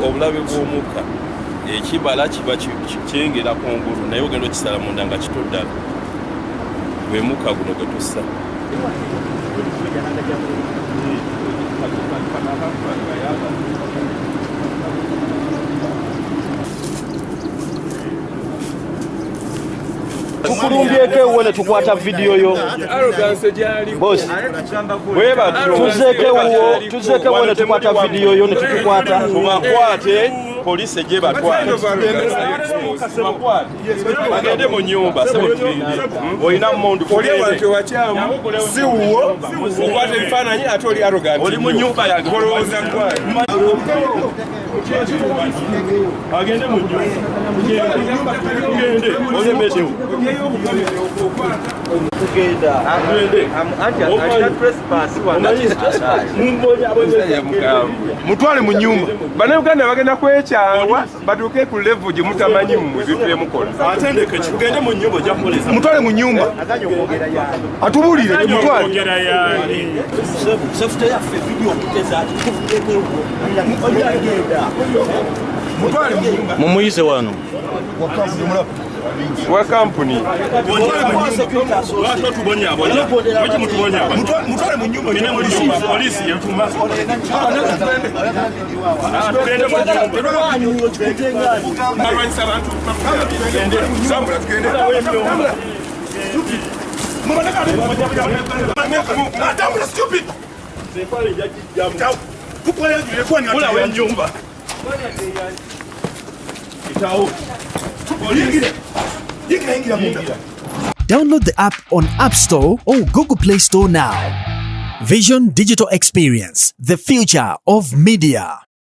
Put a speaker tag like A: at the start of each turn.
A: Obulabe bw'omukka, ekibala kiba kyengera kungulu, naye ogenda okisala munda nga kito ddala. Gwe mukka guno gwe tussa.
B: Tukulumbyeko ewuwo ne tukwata vidiyo yo. Bosi, tuzeeko ewuwo ne tukwata vidiyo yo ne tukukwata.
A: Tubakwate, poliisi ejje batwale, bagende mu nyumba. Sebo, tugende, olina mundu.
C: Oli abantu wakyamu, si wuwo okwata ebifaananyi, ate oli arrogant.
A: Oli mu nyumba yange.
C: Olowooza gwani?
A: Agende mu nyumba, tugende, olemeddewo.
B: Tugenda.
A: Tugende.
C: Mutwale mu nyumba. Bannayuganda bagenda kwekyawa batuuke ku level gye mutamanyi mmwe ebintu byemukola.
A: Atendeke, tugende mu nyumba, ojja kukoleza.
C: Mutwale mu nyumba, atubuulire, mutwale.
B: Safety yaffe, vidiyo okuteza ati tukuvuddeko ewuwo, ojagenda.
C: Mutwale mu nyumba.
D: Mumuyise wano.
C: Wa kampuni.
A: Lwaki otubonyabonya? Lwaki mutubonyabonya?
C: Mutwale mu nyumba.
A: Tugende mu nyumba, poliisi yetuma. Tugende mu nyumba.
C: Alwanyisa abantu. Sambula, tugende. Atambula, stupid.
A: Mulawo ennyumba. Itawo.
C: Yingira, yingira, yingira munda.
E: Download the app on App Store or Google Play Store now. Vision Digital Experience, the future of media.